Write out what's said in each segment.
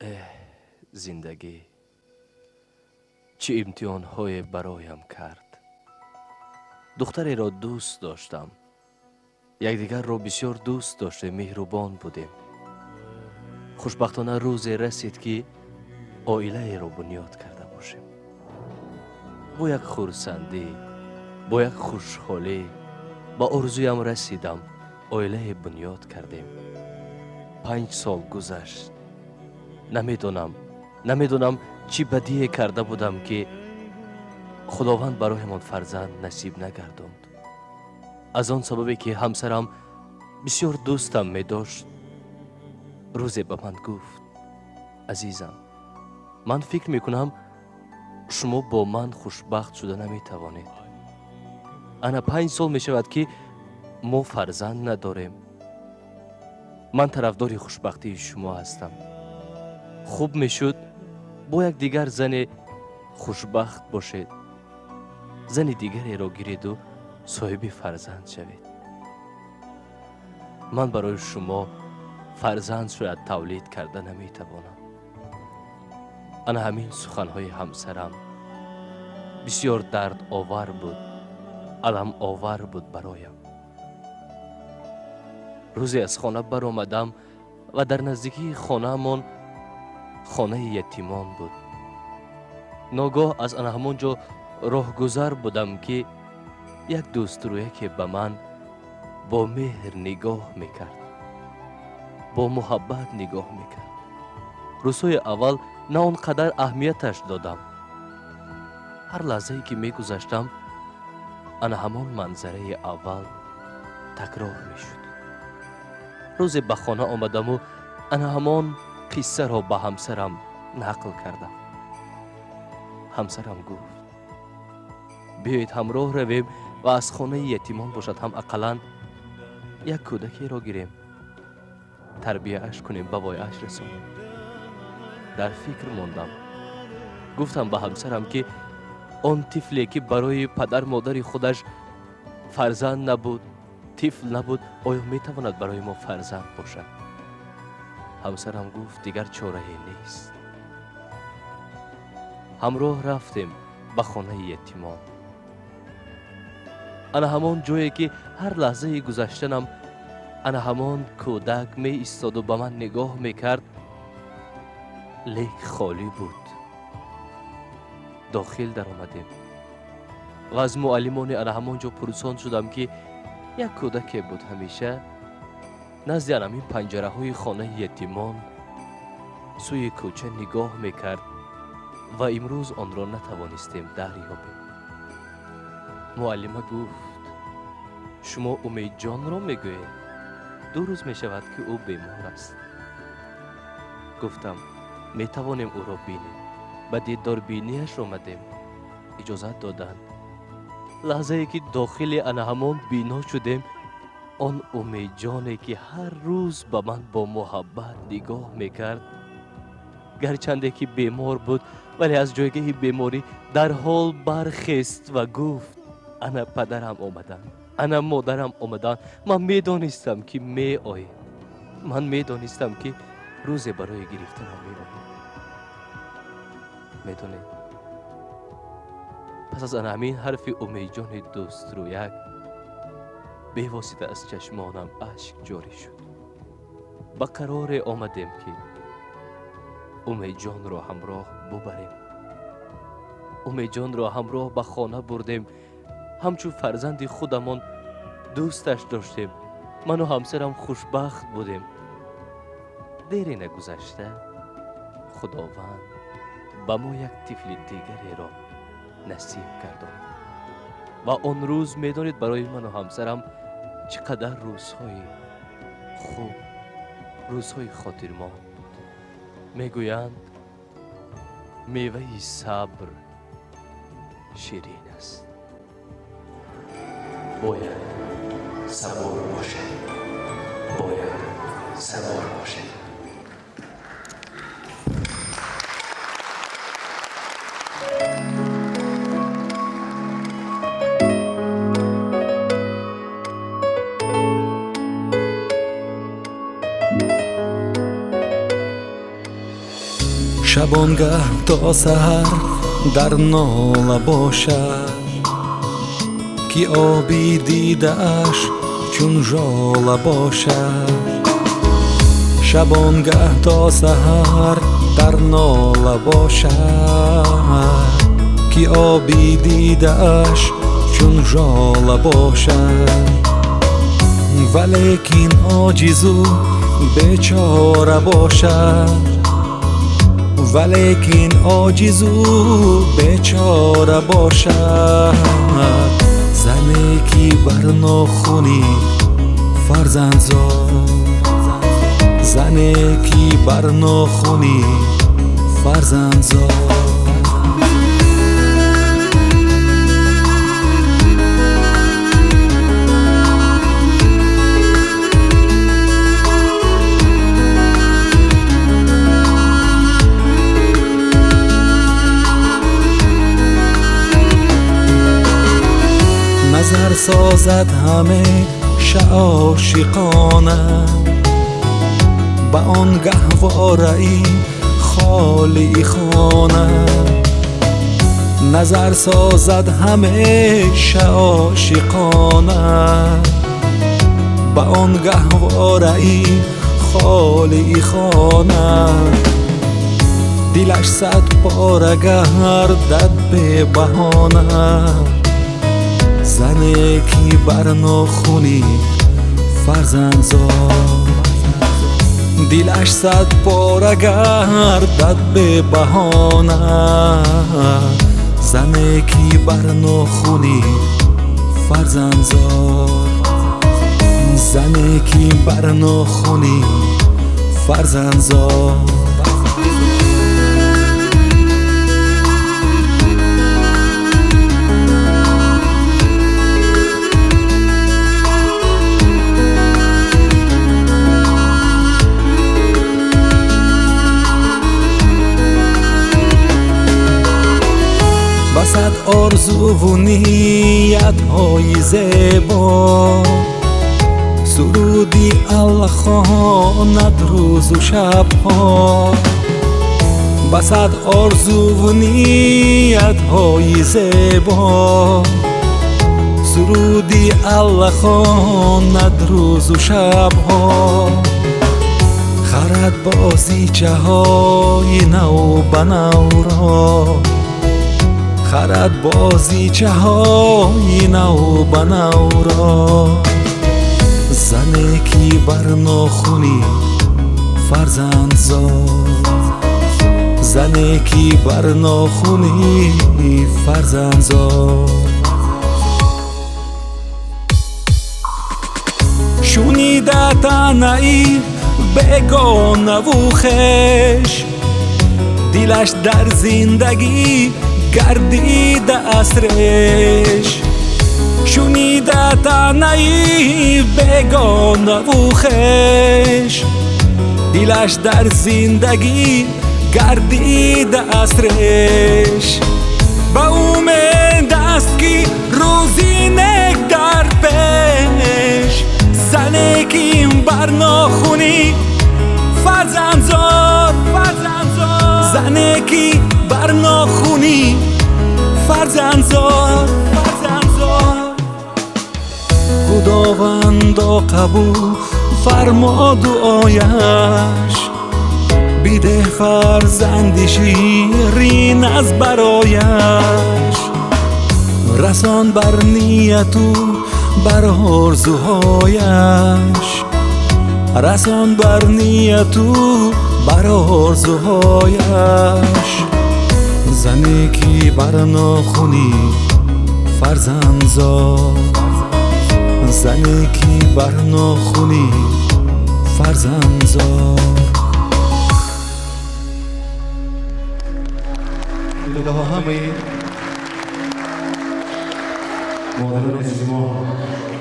Эҳ, зиндагӣ чӣ имтиҳонҳое бароям кард. Духтареро дӯст доштам, якдигарро бисёр дӯст доштем, меҳрубон будем. Хушбахтона рӯзе расид, ки оилаеро бунёд карда бошем. Бо як хурсандӣ, бо як хушҳолӣ ба орзуям расидам, оилае бунёд кардем. 5 сол гузашт. Намедонам, чӣ бадие карда будам, ки Худованд бароямон фарзанд насиб нагардонд. Аз он сабабе, ки ҳамсарам бисёр дӯстам медошт, рӯзе ба ман гуфт: «Азизам, ман фикр мекунам, шумо бо ман хушбахт шуда наметавонед. Ана 5 сол мешавад, ки мо фарзанд надорем. Ман тарафдори хушбахтии шумо ҳастам. Хуб мешуд, бо як дигар зане хушбахт бошед, зани дигареро гиреду соҳиби фарзанд шавед. Ман барои шумо фарзанд шояд тавлид карда наметавонам». Ана ҳамин суханҳои ҳамсарам бисёр дардовар буд, аламовар буд бароям. Рӯзе аз хона баромадам ва дар наздикии хонаамон хонаи ятимон буд. Ногоҳ аз ана ҳамон ҷо роҳгузар будам, ки як дӯстрӯяке ба ман бо меҳр нигоҳ мекард, бо муҳаббат нигоҳ мекард. Рӯзҳои аввал на он қадар аҳамияташ додам. Ҳар лаҳзае ки мегузаштам, ана ҳамон манзараи аввал такрор мешуд. Рӯзе ба хона омадаму ана ҳамон қиссаро ба ҳамсарам нақл кардам. Ҳамсарам гуфт: «Биёед, ҳамроҳ равем ва аз хонаи ятимон бошад ҳам ақаллан як кӯдакеро гирем, тарбияаш кунем, ба вояаш расонем». Дар фикр мондам. Гуфтам ба ҳамсарам, ки он тифле, ки барои падар модари худаш фарзанд набуд, тифл набуд, оё метавонад барои мо фарзанд бошад? Ҳамсарам гуфт: «Дигар чорае нест». Ҳамроҳ рафтем ба хонаи ятимон. Ана ҳамон ҷое, ки ҳар лаҳзаи гузаштанам ана ҳамон кӯдак меистоду ба ман нигоҳ мекард, лек холӣ буд. Дохил даромадем ва аз муаллимони ана ҳамон ҷо пурсон шудам, ки як кӯдаке буд, ҳамеша назди анамин панҷараҳои хонаи ятимон сӯи кӯча нигоҳ мекард ва имрӯз онро натавонистем дарёбем. Муаллима гуфт: «Шумо Умедҷонро мегӯед? 2 рӯз мешавад, ки ӯ бемор аст». Гуфтам: «Метавонем ӯро бинем? Ба дидорбинияш омадем». Иҷозат доданд. Лаҳзае ки дохили ана ҳамон бино шудем, он Умедҷоне, ки ҳар рӯз ба ман бо муҳаббат нигоҳ мекард, гарчанде ки бемор буд, вале аз ҷойгаҳи беморӣ дарҳол бархест ва гуфт: «Ана падарам омаданд, ана модарам омаданд. Ман медонистам, ки меоед, ман медонистам, ки рӯзе барои гирифтанам меоед». Медонед, пас аз ана ҳамин ҳарфи Умедҷони дӯстрӯяк бевосита аз чашмонам ашк ҷорӣ шуд. Ба қароре омадем, ки Умедҷонро ҳамроҳ бубарем. Умедҷонро ҳамроҳ ба хона бурдем, ҳамчун фарзанди худамон дӯсташ доштем. Ману ҳамсарам хушбахт будем. Дере нагузашта Худованд ба мо як тифли дигареро насиб гардонид ва он рӯз, медонед, барои ману ҳамсарам чӣ қадар рӯзҳои хуб, рӯзҳои хотирмон буд. Мегӯянд, меваи сабр ширин аст. Бояд сабур бошед, бояд сабур бошед. Шабонгаҳ то саҳар дар нола бошад, ки оби дидааш чун жола бошад. Шабонгаҳ то саҳар дар нола бошад, ки оби дидааш чун жола бошад. Валекин оҷизу бечора бошад, валекин оҷизу бечора бошад. Зане ки бар нохуни фарзанд зод, зане ки бар нохуни фарзанд зод. Назар созад ҳаме ошиқона ба он гаҳвораи холии хона. Назар созад ҳамеша ошиқона ба он гаҳвораи холии хона. Дилаш сад пора гардад бебаҳона, зане ки бар нохуни фарзанд зод. Дилаш сад пора гардад бебаҳона, зане ки бар нохуни фарзанд зод. Зане ки бар нохуни фарзанд зод. Ба сад орзуву ниятҳои зебо суруди Аллоҳ хонад рӯзу шабҳо. Ба сад орзуву ниятҳои зебо суруди Аллоҳ хонад рӯзу шабҳо. Харад бозичаҳои нав ба навро, харад бозичаҳои нав ба навро. Зане ки бар нохуни фарзанд зод, зане ки бар нохуни фарзанд зод. Шунида таънаи бегонаву хеш, дилаш дар зиндагӣ гардида асреш. Шунида таънаи бегонаву хеш, дилаш дар зиндагӣ гардида асреш. Ба умед аст ки рӯзи нек дар пеш, зане ки бар нохуни фарзанд зод, зане ки бар нохуни фарзанд зод. Худовандо қабул фармо дуояш, бидеҳ фарзанди ширин аз барояш. Расон бар нияту бар орзуҳояш, расон бар нияту бар орзуҳояш. Зане ки бар нохуни фарзанд зод, зане ки бар нохуни фарзанд зод. Илоҳо ҳамаи модарони азизи мо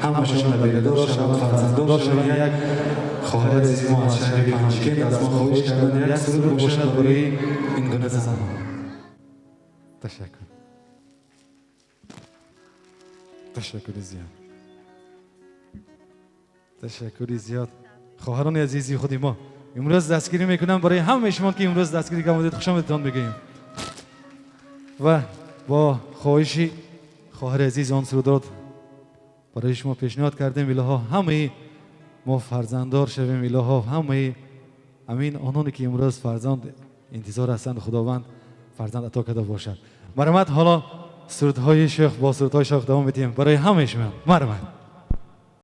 ҳамашон набирадор шаванд, фарзанддор шаванд. Як хоҳари азизи мо аз шаҳри Панҷкент аз мо хоҳиш карданд як суруд бошад барои ин гуна занон. Ташаккур, ташаккури зиёд, ташаккури зиёд. Хоҳарони азизи худи мо, Имрӯз дастгирӣ мекунам. Барои ҳамаи шумо, ки имрӯз дастгирӣ кардед, хушомадтон мегӯем ва бо хоҳиши хоҳари азиз он сурудро барои шумо пешниҳод кардем. Илоҳо, ҳамаи мо фарзанддор шавем. Илоҳо, ҳамаи амин ононе, ки имрӯз фарзанд интизор ҳастанд, Худованд фарзанд ато карда бошад. Марҳамат, ҳоло сурудҳои шӯх, бо сурудҳои шӯх давом медиҳем барои ҳамаи шумо. Марҳамат.